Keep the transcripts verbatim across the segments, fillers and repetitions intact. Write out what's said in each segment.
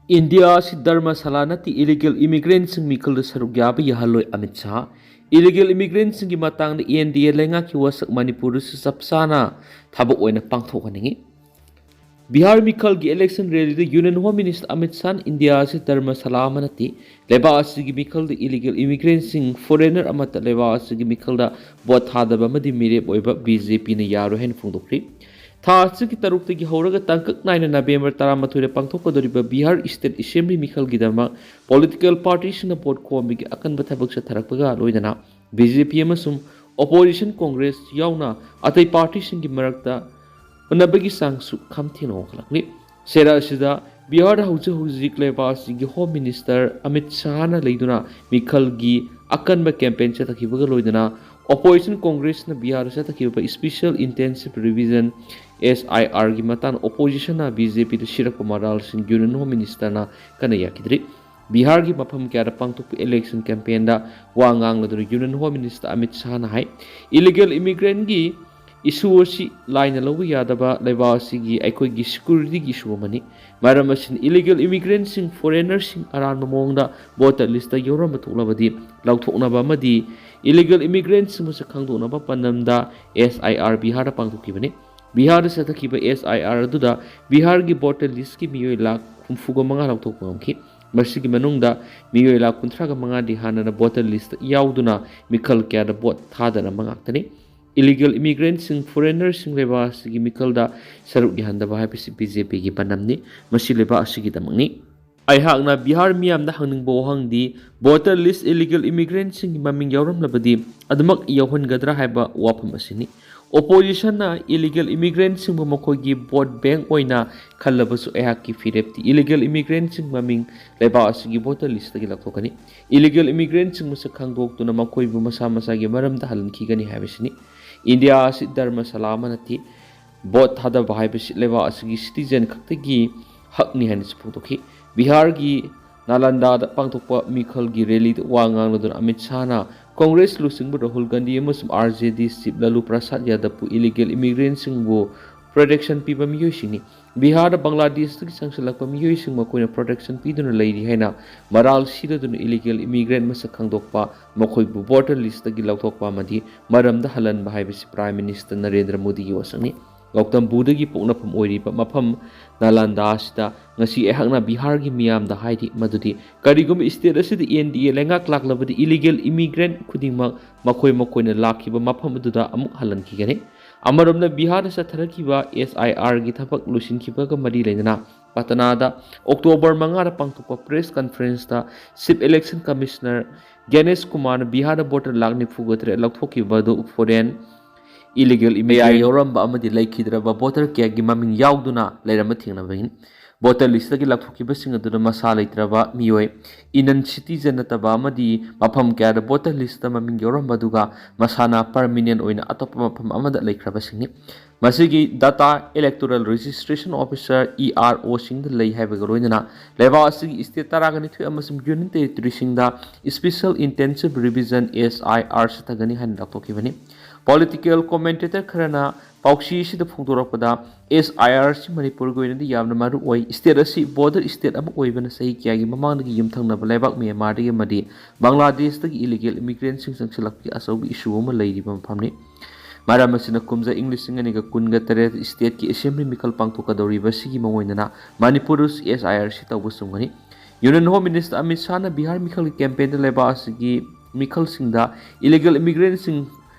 India ꯑꯁꯤ ꯙꯔꯃꯁꯥꯂꯥ ꯅꯠꯇꯦ, illegal immigrantꯁꯤꯡ ꯃꯤꯈꯜꯗ ꯁꯔꯨꯛ ꯌꯥꯕ ꯌꯥꯍꯜꯂꯣꯏ, ꯑꯃꯤꯠ ꯁꯥꯍ꯫ Illegal immigrantꯁꯤꯡꯒꯤ ꯃꯇꯥꯡꯗ ꯑꯦꯟ ꯗꯤ ꯑꯦ ꯂꯩꯉꯥꯛꯀꯤ ꯋꯥꯁꯛ ꯃꯅꯤꯄꯨꯔꯗꯁꯨ ꯆꯞ ꯆꯥꯅ ꯊꯕꯛ ꯑꯣꯏꯅ ꯄꯥꯡꯊꯣꯛꯍꯟꯅꯤꯡꯏ꯫ ꯕꯤꯍꯥꯔ ꯃꯤꯈꯜꯒꯤ election rallyꯗ Union Home Minister ꯑꯃꯤꯠ ꯁꯥꯍꯅ ꯏꯟꯗꯤꯌꯥ ꯑꯁꯤ ꯙꯔꯃꯁꯥꯂꯥ ꯑꯃ ꯅꯠꯇꯦ, ꯂꯩꯕꯥꯛ ꯑꯁꯤꯒꯤ ꯃꯤꯈꯜꯗ illegal immigrantꯁꯤꯡ, foreigner ꯑꯃꯠꯇ ꯂꯩꯕꯥꯛ ꯑꯁꯤꯒꯤ ꯃꯤꯈꯜꯗ vote ꯊꯥꯗꯕ ꯑꯃꯗꯤ ꯃꯤꯔꯦꯞ ꯑꯣꯏꯕ ꯕꯤ ꯖꯦ ꯄꯤꯅ ꯌꯥꯔꯣꯏ ꯍꯥꯏꯅ ꯐꯣꯡꯗꯣꯛꯈ꯭ꯔꯤ꯫ ꯊꯥ ꯑꯁꯤꯒꯤ ꯇꯔꯨꯛꯇꯒꯤ ꯍꯧꯔꯒ ꯇꯥꯡꯀꯛ ꯅꯥꯏꯅ ꯅꯕꯦꯝꯕꯔ ꯇꯔꯥꯃꯥꯊꯣꯏꯗ ꯄꯥꯡꯊꯣꯛꯀꯗꯧꯔꯤꯕ Bihar State Assembly ꯃꯤꯈꯜꯒꯤꯗꯃꯛ political partyꯁꯤꯡꯅ vote ꯈꯣꯝꯕꯒꯤ ꯑꯀꯟꯕ ꯊꯕꯛ ꯆꯠꯊꯔꯛꯄꯒ ꯂꯣꯏꯅꯅ ꯕꯤ ꯖꯦ ꯄꯤ ꯑꯃꯁꯨꯡ opposition Congress ꯌꯥꯎꯅ ꯑꯇꯩ partyꯁꯤꯡꯒꯤ ꯃꯔꯛꯇ ꯎꯅꯕꯒꯤ ꯆꯥꯡꯁꯨ ꯈꯝ ꯊꯦꯡꯅ ꯋꯥꯡꯈꯠꯂꯛꯂꯤ꯫ ꯆꯩꯔꯥꯛ ꯑꯁꯤꯗ ꯕꯤꯍꯥꯔꯗ ꯍꯧꯖꯤꯛ ꯍꯧꯖꯤꯛ ꯂꯩꯕꯥꯛ ꯑꯁꯤꯒꯤ Home Minister ꯑꯃꯤꯠ ꯁꯥꯍꯅ ꯂꯩꯗꯨꯅ ꯃꯤꯈꯜꯒꯤ ꯑꯀꯟꯕ campaign ꯆꯠꯊꯈꯤꯕꯒ ꯂꯣꯏꯅꯅ opposition Congressꯅ ꯕꯤꯍꯥꯔꯗ ꯆꯠꯊꯈꯤꯕ Special Intensive Revision, S I R ꯒꯤ ꯃꯇꯥꯡꯗ oppositionꯅ ꯕꯤ ꯖꯦ ꯄꯤꯗ ꯁꯤꯔꯛꯄ ꯃꯔꯥꯜꯁꯤꯡ Union Home Ministerꯅ ꯀꯟꯅ ꯌꯥꯈꯤꯗ꯭ꯔꯤ꯫ ꯕꯤꯍꯥꯔꯒꯤ ꯃꯐꯝ ꯀꯌꯥꯗ ꯄꯥꯡꯊꯣꯛꯄ election campaignꯗ ꯋꯥ ꯉꯥꯡꯂꯗꯨꯅ Union Home Minister ꯑꯃꯤꯠ ꯁꯥꯍꯅ ꯍꯥꯏ, illegal immigrantꯒꯤ issue ꯑꯁꯤ ꯂꯥꯏꯅ ꯂꯧꯕ ꯌꯥꯗꯕ ꯂꯩꯕꯥꯛ ꯑꯁꯤꯒꯤ ꯑꯩꯈꯣꯏꯒꯤ securityꯒꯤ issue ꯑꯃꯅꯤ꯫ ꯃꯔꯝ ꯑꯁꯤꯅ illegal immigrantꯁꯤꯡ, foreignerꯁꯤꯡ ꯑꯔꯥꯟꯕ ꯃꯑꯣꯡꯗ voter listꯇ ꯌꯥꯎꯔꯝꯕ ꯊꯣꯛꯂꯕꯗꯤ ꯂꯧꯊꯣꯛꯅꯕ ꯑꯃꯗꯤ illegal immigrantꯁꯤꯡ ꯃꯁꯛ ꯈꯪꯗꯣꯛꯅꯕ ꯄꯥꯟꯗꯝꯗ S I R ꯕꯤꯍꯥꯔꯗ ꯄꯥꯡꯊꯣꯛꯈꯤꯕꯅꯤ꯫ ꯕꯤꯍꯥꯔꯗ ꯆꯠꯊꯈꯤꯕ S I R ꯑꯗꯨꯗ ꯕꯤꯍꯥꯔꯒꯤ voter listꯀꯤ ꯃꯤꯑꯣꯏ ꯂꯥꯈ ꯍꯨꯝꯐꯨꯒ ꯃꯉꯥ ꯂꯧꯊꯣꯛꯄ ꯉꯝꯈꯤ꯫ ꯃꯁꯤꯒꯤ ꯃꯅꯨꯡꯗ ꯃꯤꯑꯣꯏ ꯂꯥꯈ ꯀꯨꯟꯊ꯭ꯔꯥꯒ ꯃꯉꯥꯗꯤ ꯍꯥꯟꯅꯅ voter listꯇ ꯌꯥꯎꯗꯨꯅ ꯃꯤꯈꯜ ꯀꯌꯥꯗ vote ꯊꯥꯗꯅꯕ ꯉꯥꯛꯇꯅꯤ꯫ Illegal immigrantꯁꯤꯡ, foreignerꯁꯤꯡ ꯂꯩꯕꯥꯛ ꯑꯁꯤꯒꯤ ꯃꯤꯈꯜꯗ ꯁꯔꯨꯛ ꯌꯥꯍꯟꯗꯕ ꯍꯥꯏꯕꯁꯤ ꯕꯤ ꯖꯦ ꯄꯤꯒꯤ ꯄꯥꯟꯗꯝꯅꯤ꯫ ꯃꯁꯤ ꯂꯩꯕꯥꯛ ꯑꯁꯤꯒꯤꯗꯃꯛꯅꯤ꯫ ꯑꯩꯍꯥꯛꯅ ꯕꯤꯍꯥꯔ ꯃꯤꯌꯥꯝꯗ ꯍꯪꯅꯤꯡꯕ ꯋꯥꯍꯪꯗꯤ, voter list illegal immigrantꯁꯤꯡꯒꯤ ꯃꯃꯤꯡ ꯌꯥꯎꯔꯝꯂꯕꯗꯤ ꯑꯗꯨꯃꯛ ꯌꯥꯎꯍꯟꯒꯗ꯭ꯔꯥ ꯍꯥꯏꯕ ꯋꯥꯐꯝ ꯑꯁꯤꯅꯤ꯫ Oppositionꯅ illegal immigrantꯁꯤꯡꯕꯨ ꯃꯈꯣꯏꯒꯤ vote bank ꯑꯣꯏꯅ ꯈꯜꯂꯕꯁꯨ ꯑꯩꯍꯥꯛꯀꯤ ꯐꯤꯔꯦꯞꯇꯤ illegal immigrantꯁꯤꯡ ꯃꯃꯤꯡ ꯂꯩꯕꯥꯛ ꯑꯁꯤꯒꯤ voter listꯇꯒꯤ ꯂꯧꯊꯣꯛꯀꯅꯤ꯫ Illegal immigrantꯁꯤꯡ ꯃꯁꯛ ꯈꯪꯗꯣꯛꯇꯨꯅ ꯃꯈꯣꯏꯕꯨ ꯃꯁꯥ ꯃꯁꯥꯒꯤ ꯃꯔꯝꯗ ꯍꯜꯍꯟꯈꯤꯒꯅꯤ ꯍꯥꯏꯕꯁꯤꯅꯤ꯫ ꯏꯟꯗꯤꯌꯥ ꯑꯁꯤ ꯙꯔꯃꯁꯥꯂꯥ ꯑꯃ ꯅꯠꯇꯦ꯫ Vote ꯊꯥꯗꯕ ꯍꯥꯏꯕꯁꯤ ꯂꯩꯕꯥꯛ ꯑꯁꯤꯒꯤ citizen ꯈꯛꯇꯒꯤ ꯍꯛꯅꯤ ꯍꯥꯏꯅꯁꯨ ꯐꯣꯡꯗꯣꯛꯈꯤ꯫ ꯕꯤꯍꯥꯔꯒꯤ ꯅꯥꯂꯟꯗꯥꯗ ꯄꯥꯡꯊꯣꯛꯄ ꯃꯤꯈꯜꯒꯤ rallyꯗ ꯋꯥ ꯉꯥꯡꯂꯗꯨꯅ ꯑꯃꯤꯠ ꯁꯥꯍꯅ ꯀꯣꯡꯒ꯭ꯔꯦꯁ ꯂꯨꯆꯤꯡꯕ ꯔꯥꯍꯨꯜ ꯒꯥꯟꯙꯤ ꯑꯃꯁꯨꯡ ꯑꯥꯔ ꯖꯦ ꯗꯤ ꯆꯤꯞ ꯂꯥꯂꯨ ꯄ꯭ꯔꯁꯥꯗ ꯌꯥꯗꯕꯄꯨ ꯏꯂꯤꯒꯦꯜ ꯏꯃꯤꯒ꯭ꯔꯦꯟꯁꯤꯡꯕꯨ ꯄ꯭ꯔꯣꯇꯦꯛꯁꯟ ꯄꯤꯕ ꯃꯤꯑꯣꯏꯁꯤꯡꯅꯤ꯫ ꯕꯤꯍꯥꯔꯗ ꯕꯪꯒ꯭ꯂꯥꯗꯦꯁꯇꯒꯤ ꯆꯪꯁꯤꯜꯂꯛꯄ ꯃꯤꯑꯣꯏꯁꯤꯡ ꯃꯈꯣꯏꯅ ꯄ꯭ꯔꯣꯇꯦꯛꯁꯟ ꯄꯤꯗꯨꯅ ꯂꯩꯔꯤ ꯍꯥꯏꯅ ꯃꯔꯥꯜ ꯁꯤꯗꯗꯨꯅ ꯏꯂꯤꯒꯦꯜ ꯏꯃꯤꯒ꯭ꯔꯦꯟ ꯃꯁꯛ ꯈꯪꯗꯣꯛꯄ, ꯃꯈꯣꯏꯕꯨ ꯚꯣꯇꯔ ꯂꯤꯁꯇꯒꯤ ꯂꯧꯊꯣꯛꯄ ꯑꯃꯗꯤ ꯃꯔꯝꯗ ꯍꯜꯍꯟꯕ ꯍꯥꯏꯕꯁꯤ ꯄ꯭ꯔꯥꯏꯝ ꯃꯤꯅꯤꯁꯇꯔ ꯅꯔꯦꯟꯗ꯭ꯔ ꯃꯣꯗꯤꯒꯤ ꯋꯥꯁꯛꯅꯤ꯫ ꯒꯧꯇꯝ ꯕꯨꯙꯒꯤ ꯄꯣꯛꯅꯐꯝ ꯑꯣꯏꯔꯤꯕ ꯃꯐꯝ ꯅꯥꯂꯟꯗꯥ ꯑꯁꯤꯗ ꯉꯁꯤ ꯑꯩꯍꯥꯛꯅ ꯕꯤꯍꯥꯔꯒꯤ ꯃꯤꯌꯥꯝꯗ ꯍꯥꯏꯔꯤ ꯃꯗꯨꯗꯤ ꯀꯔꯤꯒꯨꯝꯕ ꯁ꯭ꯇꯦꯠ ꯑꯁꯤꯗ ꯑꯦꯟ ꯗꯤ ꯑꯦ ꯂꯩꯉꯥꯛ ꯂꯥꯛꯂꯕꯗꯤ ꯏꯂꯤꯒꯦꯜ ꯏꯃꯤꯒ꯭ꯔꯦꯟ ꯈꯨꯗꯤꯡꯃꯛ ꯃꯈꯣꯏ ꯃꯈꯣꯏꯅ ꯂꯥꯛꯈꯤꯕ ꯃꯐꯝ ꯑꯗꯨꯗ ꯑꯃꯨꯛ ꯍꯜꯍꯟꯈꯤꯒꯅꯤ꯫ ꯑꯃꯔꯣꯝꯗ ꯕꯤꯍꯥꯔꯗ ꯆꯠꯊꯔꯛꯈꯤꯕ ꯑꯦꯁ ꯑꯥꯏ ꯑꯥꯔꯒꯤ ꯊꯕꯛ ꯂꯣꯏꯁꯤꯟꯈꯤꯕꯒ ꯃꯔꯤ ꯂꯩꯅꯅ ꯄꯇꯅꯥꯗ ꯑꯣꯛꯇꯣꯕꯔ ꯃꯉꯥꯗ ꯄꯥꯡꯊꯣꯛꯄ ꯄ꯭ꯔꯦꯁ ꯀꯟꯐꯔꯦꯟꯁꯇ ꯆꯤꯐ ꯏꯂꯦꯛꯁꯟ ꯀꯃꯤꯁꯅꯔ ꯒ꯭ꯌꯥꯅꯦꯁ ꯀꯨꯃꯥꯔꯅ ꯕꯤꯍꯥꯔꯗ ꯚꯣꯇꯔ ꯂꯥꯈ ꯅꯤꯐꯨꯒ ꯇꯔꯦꯠ ꯂꯧꯊꯣꯛꯈꯤꯕ ꯑꯗꯨ ꯐꯣꯔꯦꯟ ꯏꯂꯤꯒꯦꯜ ꯏꯃꯤꯒ꯭ꯔꯦꯟ ꯌꯥꯎꯔꯝꯕ ꯑꯃꯗꯤ ꯂꯩꯈꯤꯗ꯭ꯔꯕ ꯚꯣꯇꯔ ꯀꯌꯥꯒꯤ ꯃꯃꯤꯡ ꯌꯥꯎꯗꯨꯅ ꯂꯩꯔꯝꯕ ꯊꯦꯡꯅꯕꯅꯤ꯫ ꯚꯣꯇꯔ ꯂꯤꯁꯇꯒꯤ ꯂꯧꯊꯣꯛꯈꯤꯕꯁꯤꯡ ꯑꯗꯨꯗ ꯃꯁꯥ ꯂꯩꯇ꯭ꯔꯕ ꯃꯤꯑꯣꯏ, ꯏꯅꯟ ꯁꯤꯇꯤꯖꯟ ꯅꯠꯇꯕ ꯑꯃꯗꯤ ꯃꯐꯝ ꯀꯌꯥꯗ ꯚꯣꯇꯔ ꯂꯤꯁꯇ ꯃꯃꯤꯡ ꯌꯥꯎꯔꯝꯕ ꯑꯗꯨꯒ ꯃꯁꯥꯅ ꯄꯔꯃꯤꯅꯦꯟ ꯑꯣꯏꯅ ꯑꯇꯣꯞꯄ ꯃꯐꯝ ꯑꯃꯗ ꯂꯩꯈ꯭ꯔꯕꯁꯤꯡꯅꯤ꯫ ꯃꯁꯤꯒꯤ data electoral registration officer, E R ꯑꯣꯁꯤꯡꯗ ꯂꯩ ꯍꯥꯏꯕꯒ ꯂꯣꯏꯅꯅ ꯂꯩꯕꯥꯛ ꯑꯁꯤꯒꯤ ꯁ꯭ꯇꯦꯠ ꯇꯔꯥꯒ ꯅꯤꯊꯣꯏ ꯑꯃꯁꯨꯡ ꯌꯨꯅꯤꯌꯟ ꯇꯦꯔꯤꯇꯣꯔꯤꯁꯤꯡꯗ special intensive revision, S I R, ꯆꯠꯊꯒꯅꯤ ꯍꯥꯏꯅ ꯂꯥꯎꯊꯣꯛꯈꯤꯕꯅꯤ꯫ ꯄꯣꯂꯤꯇꯤꯀꯦꯜ ꯀꯣꯃꯦꯟꯇꯦꯇꯔ ꯈꯔꯅ ꯄꯥꯎꯆꯦ ꯑꯁꯤꯗ ꯐꯣꯡꯗꯣꯔꯛꯄꯗ, ꯑꯦꯁ ꯑꯥꯏ ꯑꯥꯔ ꯑꯁꯤ ꯃꯅꯤꯄꯨꯔꯒꯤ ꯑꯣꯏꯅꯗꯤ ꯌꯥꯝꯅ ꯃꯔꯨ ꯑꯣꯏ꯫ ꯁ꯭ꯇꯦꯠ ꯑꯁꯤ ꯕꯣꯔꯗꯔ ꯁ꯭ꯇꯦꯠ ꯑꯃ ꯑꯣꯏꯕꯅ ꯆꯍꯤ ꯀꯌꯥꯒꯤ ꯃꯃꯥꯡꯗꯒꯤ ꯌꯨꯝꯊꯪꯅꯕ ꯂꯩꯕꯥꯛ ꯃ꯭ꯌꯥꯟꯃꯥꯔꯗꯒꯤ ꯑꯃꯗꯤ ꯕꯪꯒ꯭ꯂꯥꯗꯦꯁꯇꯒꯤ ꯏꯂꯤꯒꯦꯜ ꯏꯃꯤꯒ꯭ꯔꯦꯟꯁꯤꯡ ꯆꯪꯁꯤꯜꯂꯛꯄꯒꯤ ꯑꯆꯧꯕ ꯏꯁꯨ ꯑꯃ ꯂꯩꯔꯤꯕ ꯃꯐꯝꯅꯤ꯫ ꯃꯔꯝ ꯑꯁꯤꯅ ꯀꯨꯝꯖꯥ ꯏꯪ ꯂꯤꯁꯤꯡ ꯑꯅꯤꯒ ꯀꯨꯟꯒ ꯇꯔꯦꯠ ꯁ꯭ꯇꯦꯠꯀꯤ ꯑꯦꯁꯦꯝꯕ꯭ꯂꯤ ꯃꯤꯈꯜ ꯄꯥꯡꯊꯣꯛꯀꯗꯧꯔꯤꯕ ꯑꯁꯤꯒꯤ ꯃꯑꯣꯡ ꯑꯣꯏꯅꯅ ꯃꯅꯤꯄꯨꯔꯗꯁꯨ ꯑꯦꯁ ꯑꯥꯏ ꯑꯥꯔ ꯁꯤ ꯇꯧꯕ ꯆꯨꯝꯒꯅꯤ꯫ ꯌꯨꯅꯤꯌꯟ ꯍꯣꯝ ꯃꯤꯅꯤꯁꯇꯔ ꯑꯃꯤꯠ ꯁꯥꯍꯅ ꯕꯤꯍꯥꯔ ꯃꯤꯈꯜꯒꯤ ꯀꯦꯝꯄꯦꯟꯗ ꯂꯩꯕꯥꯛ ꯑꯁꯤꯒꯤ ꯃꯤꯈꯜꯁꯤꯡꯗ ꯏꯂꯤꯒꯦꯜ ꯏꯃꯤꯒ꯭ꯔꯦꯟꯁꯤꯡ,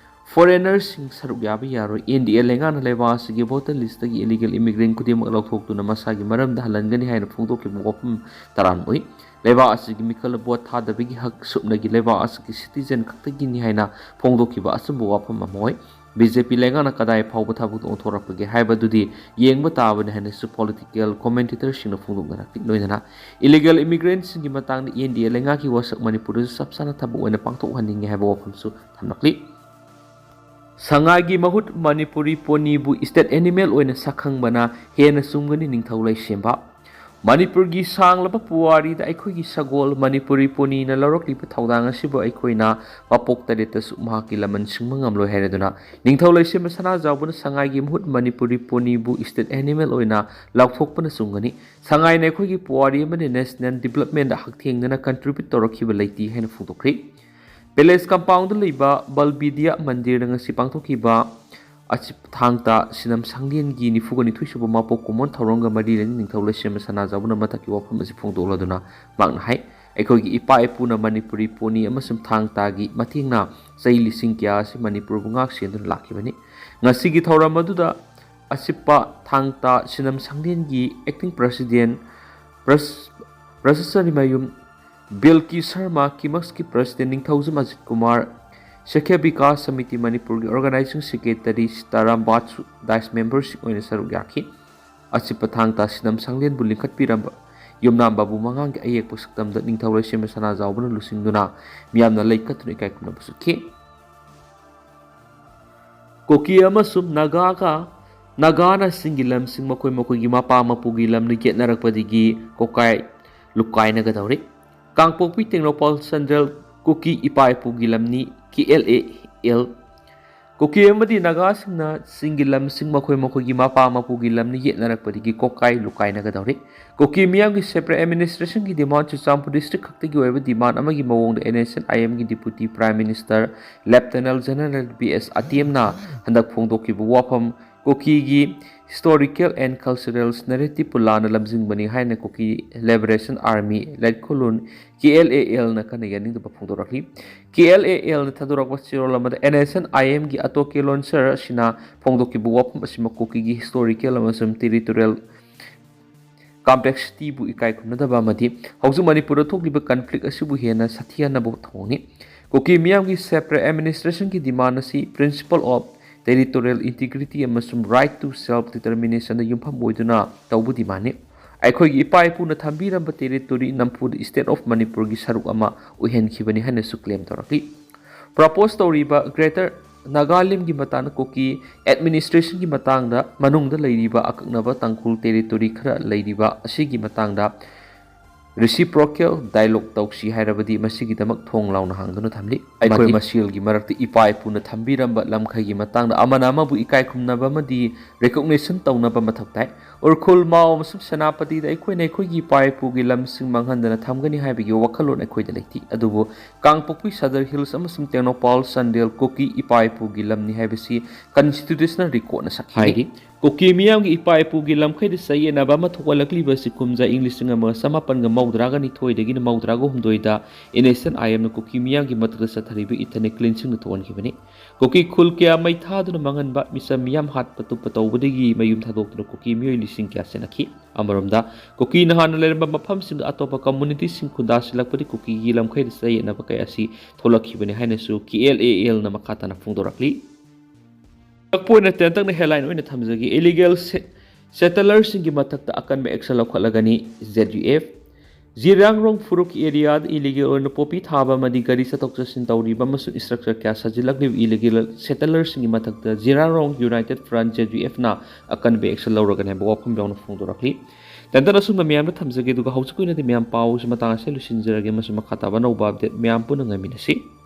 ꯐꯣꯔꯦꯅꯔꯁꯤꯡ ꯁꯔꯨꯛ ꯌꯥꯕ ꯌꯥꯔꯣꯏ꯫ ꯑꯦꯟ ꯗꯤ ꯑꯦ ꯂꯩꯉꯥꯛꯅ ꯂꯩꯕꯥꯛ ꯑꯁꯤꯒꯤ ꯚꯣꯇꯔ ꯂꯤꯁꯇꯒꯤ ꯏꯂꯤꯒꯦꯜ ꯏꯃꯤꯒ꯭ꯔꯦꯟ ꯈꯨꯗꯤꯡꯃꯛ ꯂꯧꯊꯣꯛꯇꯨꯅ ꯃꯁꯥꯒꯤ ꯃꯔꯝꯗ ꯍꯜꯍꯟꯒꯅꯤ ꯍꯥꯏꯅ ꯐꯣꯡꯗꯣꯛꯈꯤꯕ ꯋꯥꯐꯝ ꯇꯔꯥꯃꯔꯤ꯫ ꯂꯩꯕꯥꯛ ꯑꯁꯤꯒꯤ ꯃꯤꯈꯜꯅ ꯚꯣꯠ ꯊꯥꯗꯕꯒꯤ ꯍꯛ ꯁꯨꯞꯅꯒꯤ ꯂꯩꯕꯥꯛ ꯑꯁꯤꯒꯤ ꯁꯤꯇꯤꯖꯟ ꯈꯛꯇꯒꯤꯅꯤ ꯍꯥꯏꯅ ꯐꯣꯡꯗꯣꯛꯈꯤꯕ ꯑꯆꯨꯝꯕ ꯋꯥꯐꯝ ꯑꯃ ꯑꯣꯏ꯫ ꯕꯤ ꯖꯦ ꯄꯤ ꯂꯩꯉꯥꯛꯅ ꯀꯗꯥꯏ ꯐꯥꯎꯕ ꯊꯕꯛꯇ ꯑꯣꯟꯊꯣꯔꯛꯄꯒꯦ ꯍꯥꯏꯕꯗꯨꯗꯤ ꯌꯦꯡꯕ ꯇꯥꯕꯅꯤ ꯍꯥꯏꯅꯁꯨ ꯄꯣꯂꯤꯇꯤꯀꯦꯜ ꯀꯣꯃꯦꯟꯇꯦꯇꯔꯁꯤꯡꯅ ꯐꯣꯡꯗꯣꯛꯅꯔꯛꯂꯤ꯫ ꯂꯣꯏꯅꯅ ꯏꯂꯤꯒꯦꯜ ꯏꯃꯤꯒ꯭ꯔꯦꯟꯁꯤꯡꯒꯤ ꯃꯇꯥꯡꯗ ꯑꯦꯟ ꯗꯤ ꯑꯦ ꯂꯩꯉꯥꯛꯀꯤ ꯋꯥꯁꯛ ꯃꯅꯤꯄꯨꯔꯗꯁꯨ ꯆꯞ ꯆꯥꯅ ꯊꯕꯛ ꯑꯣꯏꯅ ꯄꯥꯡꯊꯣꯛꯍꯟꯅꯤꯡꯉꯤ ꯍꯥꯏꯕ ꯋꯥꯐꯝꯁꯨ ꯊꯝꯂꯛꯂꯤ꯫ ꯁꯉꯥꯏꯒꯤ ꯃꯍꯨꯠ ꯃꯅꯤꯄꯨꯔꯤ ꯄꯣꯅꯤꯕꯨ ꯁ꯭ꯇꯦꯠ ꯑꯦꯅꯤꯃꯦꯜ ꯑꯣꯏꯅ ꯁꯛꯈꯪꯕꯅ ꯍꯦꯟꯅ ꯆꯨꯝꯒꯅꯤ ꯅꯤꯡꯊꯧ ꯂꯩꯁꯦꯝꯕ꯫ ꯃꯅꯤꯄꯨꯔꯒꯤ ꯁꯥꯡꯂꯕ ꯄꯨꯋꯥꯔꯤꯗ ꯑꯩꯈꯣꯏꯒꯤ ꯁꯒꯣꯜ ꯃꯅꯤꯄꯨꯔꯤ ꯄꯣꯅꯤꯅ ꯂꯧꯔꯛꯂꯤꯕ ꯊꯧꯗꯥꯡ ꯑꯁꯤꯕꯨ ꯑꯩꯈꯣꯏꯅ ꯃꯄꯣꯛ ꯇꯔꯦꯠꯇꯁꯨ ꯃꯍꯥꯛꯀꯤ ꯂꯃꯟ ꯁꯤꯡꯕ ꯉꯝꯂꯣꯏ ꯍꯥꯏꯔꯗꯨꯅ ꯅꯤꯡꯊꯧ ꯂꯩꯁꯦꯝꯕ ꯁꯅꯥꯖꯥꯎꯕꯅ ꯁꯉꯥꯏꯒꯤ ꯃꯍꯨꯠ ꯃꯅꯤꯄꯨꯔꯤ ꯄꯣꯅꯤꯕꯨ state animal ꯑꯣꯏꯅ ꯂꯥꯎꯊꯣꯛꯄꯅ ꯆꯨꯝꯒꯅꯤ꯫ ꯁꯉꯥꯏꯅ ꯑꯩꯈꯣꯏꯒꯤ ꯄꯨꯋꯥꯔꯤ ꯑꯃꯗꯤ national developmentꯗ ꯍꯛꯊꯦꯡꯅꯅ contribute ꯇꯧꯔꯛꯈꯤꯕ ꯂꯩꯇꯦ ꯍꯥꯏꯅ ꯐꯣꯡꯗꯣꯛꯈ꯭ꯔꯤ꯫ Palace compoundꯗ ꯂꯩꯕ ꯕꯜꯕꯤꯗ꯭ꯌꯥ ꯃꯟꯗꯤꯔꯗ ꯉꯁꯤ ꯄꯥꯡꯊꯣꯛꯈꯤꯕ ꯑꯁꯤ ꯊꯥꯡ ꯇꯥ ꯁꯤꯅꯝ ꯁꯪꯂꯦꯟꯒꯤ ꯅꯤꯐꯨꯒ ꯅꯤꯊꯣꯏꯁꯨꯕ ꯃꯄꯣꯛ ꯀꯨꯝꯑꯣꯟ ꯊꯧꯔꯝꯒ ꯃꯔꯤ ꯂꯩꯅ ꯅꯤꯡꯊꯧ ꯂꯩꯁꯦꯝꯕ ꯁꯅꯥꯖꯥꯎꯕꯅ ꯃꯊꯛꯀꯤ ꯋꯥꯐꯝ ꯑꯁꯤ ꯐꯣꯡꯗꯣꯛꯂꯗꯨꯅ ꯃꯍꯥꯛꯅ ꯍꯥꯏ, ꯑꯩꯈꯣꯏꯒꯤ ꯏꯄꯥ ꯏꯄꯨꯅ ꯃꯅꯤꯄꯨꯔꯤ ꯄꯣꯅꯤ ꯑꯃꯁꯨꯡ ꯊꯥꯡ ꯇꯥꯒꯤ ꯃꯇꯦꯡꯅ ꯆꯍꯤ ꯂꯤꯁꯤꯡ ꯀꯌꯥ ꯑꯁꯤ ꯃꯅꯤꯄꯨꯔꯕꯨ ꯉꯥꯛ ꯁꯦꯟꯗꯨꯅ ꯂꯥꯛꯈꯤꯕꯅꯤ꯫ ꯉꯁꯤꯒꯤ ꯊꯧꯔꯝ ꯑꯗꯨꯗ ꯑꯁꯤꯞꯄ ꯊꯥꯡ ꯇꯥ ꯁꯤꯅꯝ ꯁꯪꯂꯦꯟꯒꯤ acting president ꯄ꯭ꯔꯁ-, ꯄ꯭ꯔꯁꯦꯁꯔꯤꯃꯌꯨꯝ ꯕꯤꯜꯀꯤ ꯁꯔꯃ, ꯀꯤꯃꯛꯁꯀꯤ president ꯅꯤꯡꯊꯧꯖꯝ ꯑꯖꯤꯠ ꯀꯨꯃꯥꯔ, ꯁꯦꯈ꯭ꯌ ꯕꯤꯀꯥꯁ ꯁꯃꯤꯇꯤ ꯃꯅꯤꯄꯨꯔꯒꯤ organizing secretary ꯁꯤꯇꯥꯔꯥꯝ ꯕꯥꯠꯁꯨ ꯗꯥꯏꯁ memberꯁꯤꯡ ꯑꯣꯏꯅ ꯁꯔꯨꯛ ꯌꯥꯈꯤ꯫ ꯑꯁꯤꯞꯄ ꯊꯥꯡ ꯇꯥ ꯁꯤꯅꯝ ꯁꯪꯂꯦꯟꯕꯨ ꯂꯤꯡꯈꯠꯄꯤꯔꯝꯕ ꯌꯨꯝꯅꯥꯝ ꯕꯥꯕꯨ ꯃꯉꯥꯡꯒꯤ ꯑꯌꯦꯛꯄ ꯁꯛꯇꯝꯗ ꯅꯤꯡꯊꯧ ꯂꯩꯁꯦꯝꯕ ꯁꯅꯥꯖꯥꯎꯕꯅ ꯂꯨꯆꯤꯡꯗꯨꯅ ꯃꯤꯌꯥꯝꯅ ꯂꯩ ꯀꯠꯇꯨꯅ ꯏꯀꯥꯏ ꯈꯨꯝꯅꯕ ꯎꯠꯈꯤ꯫ ꯀꯨꯀꯤ ꯑꯃꯁꯨꯡ ꯅꯥꯒꯥꯒ, ꯅꯥꯒꯥꯅ ꯆꯤꯡꯒꯤ ꯂꯝꯁꯤꯡ ꯃꯈꯣꯏ ꯃꯈꯣꯏꯒꯤ ꯃꯄꯥ ꯃꯄꯨꯒꯤ ꯂꯝꯅ ꯌꯦꯠꯅꯔꯛꯄꯗꯒꯤ ꯀꯣꯀꯥꯏ ꯂꯨꯀꯥꯏꯅꯒꯗꯧꯔꯤ꯫ ꯀꯥꯡꯄꯣꯛꯄꯤ ꯇꯦꯡꯅꯧꯄꯜ ꯆꯥꯟꯗꯦꯜ ꯀꯨꯀꯤ ꯏꯄꯥ ꯏꯄꯨꯒꯤ ꯂꯝꯅꯤ꯫ KLAL ꯀꯨꯀꯤ ꯑꯃꯗꯤ ꯅꯥꯒꯥꯁꯤꯡꯅ ꯆꯤꯡꯒꯤ ꯂꯝꯁꯤꯡ ꯃꯈꯣꯏ ꯃꯈꯣꯏꯒꯤ ꯃꯄꯥ ꯃꯄꯨꯒꯤ ꯂꯝꯅ ꯌꯦꯠꯅꯔꯛꯄꯗꯒꯤ ꯀꯣꯀꯥꯏ ꯂꯨꯀꯥꯏꯅꯒꯗꯧꯔꯤ꯫ ꯀꯨꯀꯤ ꯃꯤꯌꯥꯝꯒꯤ separate administrationꯒꯤ demand ꯆꯨꯔꯆꯥꯟꯄꯨꯔ district ꯈꯛꯇꯒꯤ ꯑꯣꯏꯕ demand ꯑꯃꯒꯤ ꯃꯑꯣꯡꯗ NSCN-IMꯒꯤ Deputy Prime Minister Lieutenant General B S ꯑꯇꯦꯝꯅ ꯍꯟꯗꯛ ꯐꯣꯡꯗꯣꯛꯈꯤꯕ ꯋꯥꯐꯝ ꯀꯨꯀꯤꯒꯤ historical and cultural narrativeꯄꯨ ꯂꯥꯟꯅ ꯂꯝꯖꯤꯡꯕꯅꯤ ꯍꯥꯏꯅ ꯀꯨꯀꯤ Liberation Army ꯂꯩꯈꯨꯂꯨꯟ KLALꯅ ꯀꯟꯅ ꯌꯥꯅꯤꯡꯗꯕ ꯐꯣꯡꯗꯣꯔꯛꯂꯤ꯫ KLALꯅ ꯊꯥꯗꯣꯔꯛꯄ ꯆꯦꯔꯣꯜ ꯑꯃꯗ NSCN-IMꯒꯤ ꯑꯇꯣꯀꯦ ꯂꯣꯟꯁꯔ ꯑꯁꯤꯅ ꯐꯣꯡꯗꯣꯛꯈꯤꯕ ꯋꯥꯐꯝ ꯑꯁꯤꯃꯛ ꯀꯨꯀꯤꯒꯤ historical ꯑꯃꯁꯨꯡ territorial complexityꯕꯨ ꯏꯀꯥꯏ ꯈꯨꯝꯅꯗꯕ ꯑꯃꯗꯤ ꯍꯧꯖꯤꯛ ꯃꯅꯤꯄꯨꯔꯗ ꯊꯣꯛꯂꯤꯕ conflict ꯑꯁꯤꯕꯨ ꯍꯦꯟꯅ ꯁꯥꯊꯤꯍꯟꯅꯕ ꯊꯧꯑꯣꯡꯅꯤ꯫ ꯀꯨꯀꯤ ꯃꯤꯌꯥꯝꯒꯤ separate administrationꯒꯤ demand ꯑꯁꯤ principle of territorial integrity ꯑꯃꯁꯨꯡ right to self determinationꯗ ꯌꯨꯝꯐꯝ ꯑꯣꯏꯗꯨꯅ ꯇꯧꯕ demandꯅꯤ꯫ ꯑꯩꯈꯣꯏꯒꯤ ꯏꯄꯥ ꯏꯄꯨꯅ ꯊꯝꯕꯤꯔꯝꯕ territory ꯅꯝꯐꯨꯗ state of ꯃꯅꯤꯄꯨꯔꯒꯤ ꯁꯔꯨꯛ ꯑꯃ ꯑꯣꯏꯍꯟꯈꯤꯕꯅꯤ ꯍꯥꯏꯅꯁꯨ claim ꯇꯧꯔꯛꯂꯤ꯫ Propose ꯇꯧꯔꯤꯕ Greater ꯅꯥꯒꯥꯂꯦꯟꯒꯤ ꯃꯇꯥꯡꯗ, ꯀꯨꯀꯤ ꯑꯦꯗꯃꯤꯅꯤꯁꯇ꯭ꯔꯦꯁꯟꯒꯤ ꯃꯇꯥꯡꯗ, ꯃꯅꯨꯡꯗ ꯂꯩꯔꯤꯕ ꯑꯀꯛꯅꯕ ꯇꯥꯡꯈꯨꯜ ꯇꯦꯔꯤꯇꯣꯔꯤ ꯈꯔ ꯂꯩꯔꯤꯕ ꯑꯁꯤꯒꯤ ꯃꯇꯥꯡꯗ ꯔꯤꯁꯤꯄ꯭ꯔꯣꯀꯦꯜ ꯗꯥꯏꯂꯣꯒ ꯇꯧꯁꯤ ꯍꯥꯏꯔꯕꯗꯤ ꯃꯁꯤꯒꯤꯗꯃꯛ ꯊꯣꯡ ꯂꯥꯎꯅ ꯍꯥꯡꯗꯨꯅ ꯊꯝꯂꯤ꯫ ꯑꯩꯈꯣꯏ ꯃꯁꯦꯜꯒꯤ ꯃꯔꯛꯇ ꯏꯄꯥ ꯏꯄꯨꯅ ꯊꯝꯕꯤꯔꯝꯕ ꯂꯝꯈꯩꯒꯤ ꯃꯇꯥꯡꯗ ꯑꯃꯅ ꯑꯃꯕꯨ ꯏꯀꯥꯏ ꯈꯨꯝꯅꯕ ꯑꯃꯗꯤ ꯔꯤꯀꯣꯒꯅꯤꯁꯟ ꯇꯧꯅꯕ ꯃꯊꯧ ꯇꯥꯏ꯫ ꯎꯈ꯭ꯔꯨꯜ, ꯃꯥꯎ ꯑꯃꯁꯨꯡ ꯁꯦꯅꯥꯄꯇꯤꯗ ꯑꯩꯈꯣꯏꯅ ꯑꯩꯈꯣꯏꯒꯤ ꯏꯄꯥ ꯏꯄꯨꯒꯤ ꯂꯝꯁꯤꯡ ꯃꯥꯡꯍꯟꯗꯅ ꯊꯝꯒꯅꯤ ꯍꯥꯏꯕꯒꯤ ꯋꯥꯈꯜꯂꯣꯟ ꯑꯩꯈꯣꯏꯗ ꯂꯩꯇꯦ꯫ ꯑꯗꯨꯕꯨ ꯀꯥꯡꯄꯣꯛꯄꯤ, ꯁꯗꯔ ꯍꯤꯜꯁ ꯑꯃꯁꯨꯡ ꯇꯦꯡꯅꯧꯄꯥꯜ, ꯆꯥꯟꯗꯦꯜ, ꯀꯨꯀꯤ ꯏꯄꯥ ꯏꯄꯨꯒꯤ ꯂꯝꯅꯤ ꯍꯥꯏꯕꯁꯤ ꯀꯟꯁꯇꯤꯇ꯭ꯌꯨꯁꯅꯦꯜ ꯔꯤꯀꯣꯔꯠꯅ ꯁꯥꯈꯤ꯫ ꯍꯥꯏꯔꯤ꯫ ꯀꯨꯀꯤ ꯃꯤꯌꯥꯝꯒꯤ ꯏꯄꯥ ꯏꯄꯨꯒꯤ ꯂꯝꯈꯩꯗ ꯆꯌꯦꯠꯅꯕ ꯑꯃ ꯊꯣꯛꯍꯜꯂꯛꯂꯤꯕ ꯑꯁꯤ ꯀꯨꯝꯖꯥ ꯏꯪ ꯂꯤꯁꯤꯡ ꯑꯃꯒ ꯆꯃꯥꯄꯟꯒ ꯃꯧꯗ꯭ꯔꯥꯒ ꯅꯤꯊꯣꯏꯗꯒꯤꯅ ꯃꯧꯗ꯭ꯔꯥꯒ ꯍꯨꯝꯗꯣꯏꯗ ꯑꯦꯟ ꯑꯦꯁ ꯑꯦꯟ ꯑꯥꯏ ꯑꯦꯝꯅ ꯀꯨꯀꯤ ꯃꯤꯌꯥꯝꯒꯤ ꯃꯊꯛꯇ ꯆꯠꯊꯔꯤꯕ ꯏꯊꯅꯤꯛ ꯀ꯭ꯂꯤꯟꯁꯤꯡꯅ ꯊꯣꯛꯍꯟꯈꯤꯕꯅꯤ꯫ ꯀꯨꯀꯤ ꯈꯨꯜ ꯀꯌꯥ ꯃꯩ ꯊꯥꯗꯨꯅ ꯃꯥꯡꯍꯟꯕ, ꯃꯤꯆꯝ ꯃꯤꯌꯥꯝ ꯍꯥꯠꯄ ꯇꯨꯞꯄ ꯇꯧꯕꯗꯒꯤ ꯃꯌꯨꯝ ꯊꯥꯗꯣꯛꯇꯨꯅ ꯀꯨꯀꯤ ꯃꯤꯑꯣꯏ ꯂꯤꯁꯤꯡ ꯀꯌꯥ ꯆꯦꯟꯅꯈꯤ꯫ ꯑꯃꯔꯣꯝꯗ, ꯀꯨꯀꯤꯅ ꯍꯥꯟꯅ ꯂꯩꯔꯝꯕ ꯃꯐꯝꯁꯤꯡꯗ ꯑꯇꯣꯞꯄ ꯀꯝꯃꯨꯅꯤꯇꯤꯁꯤꯡ ꯈꯨꯟꯗꯥꯁꯤꯜꯂꯛꯄꯗꯒꯤ ꯀꯨꯀꯤꯒꯤ ꯂꯝꯈꯩꯗ ꯆꯌꯦꯠꯅꯕ ꯀꯌꯥ ꯑꯁꯤ ꯊꯣꯛꯂꯛꯈꯤꯕꯅꯤ ꯍꯥꯏꯅꯁꯨ ꯀꯦ ꯑꯦꯜ ꯑꯦ ꯑꯦꯜꯅ ꯃꯈꯥ ꯇꯥꯅ ꯐꯣꯡꯗꯣꯔꯛꯂꯤ꯫ ꯂꯣꯏꯔꯛꯄ ꯑꯣꯏꯅ ꯇꯦꯟꯇꯛꯅ ꯍꯦꯗꯂꯥꯏꯟ ꯑꯣꯏꯅ ꯊꯝꯖꯒꯦ꯫ ꯏꯂꯤꯒꯦꯜ ꯁꯦ-, ꯁꯦꯇꯂꯔꯁꯤꯡꯒꯤ ꯃꯊꯛꯇ ꯑꯀꯟꯕ ꯑꯦꯛꯁꯟ ꯂꯧꯈꯠꯂꯒꯅꯤ, ꯖꯦꯠ ꯌꯨ ꯑꯦꯐ꯫ ꯖꯤꯔꯥꯡꯔꯣꯡ ꯐꯨꯔꯨꯞ ꯑꯦꯔꯤꯌꯥꯗ ꯏꯂꯤꯒꯦꯜ ꯑꯣꯏꯅ ꯄꯣꯄꯤ ꯊꯥꯕ ꯑꯃꯗꯤ ꯒꯥꯔꯤ ꯆꯠꯊꯣꯛ ꯆꯠꯁꯤꯟ ꯇꯧꯔꯤꯕ ꯑꯃꯁꯨꯡ ꯏꯁꯇ꯭ꯔꯛꯆꯔ ꯀꯌꯥ ꯁꯥꯖꯤꯜꯂꯛꯂꯤꯕ ꯏꯂꯤꯒꯦꯜ ꯁꯦꯇꯂꯔꯁꯤꯡꯒꯤ ꯃꯊꯛꯇ ꯖꯤꯔꯥꯡꯔꯣꯡ ꯌꯨꯅꯥꯏꯇꯦꯗ ꯐ꯭ꯔꯟꯠ, ꯖꯦꯠ ꯌꯨ ꯑꯦꯐꯅ ꯑꯀꯟꯕ ꯑꯦꯛꯁꯟ ꯂꯧꯔꯒꯅꯤ ꯍꯥꯏꯕ ꯋꯥꯐꯝ ꯌꯥꯎꯅ ꯐꯣꯡꯗꯣꯔꯛꯂꯤ꯫ ꯇꯦꯟꯇꯛꯅ ꯑꯁꯨꯝꯅ ꯃꯌꯥꯝꯗ ꯊꯝꯖꯒꯦ, ꯑꯗꯨꯒ ꯍꯧꯖꯤꯛꯀꯤ ꯑꯣꯏꯅꯗꯤ ꯃꯌꯥꯝ ꯄꯥꯎꯁꯤ ꯃꯇꯥꯡ ꯑꯁꯤꯗ ꯂꯣꯏꯁꯤꯟꯖꯔꯒꯦ, ꯑꯃꯁꯨꯡ ꯃꯈꯥ ꯇꯥꯕ ꯑꯅꯧꯕ ꯑꯞꯗꯦꯠ ꯃꯌꯥꯝ ꯄꯨꯟꯅ ꯉꯥꯏꯃꯤꯟꯅꯁꯤ꯫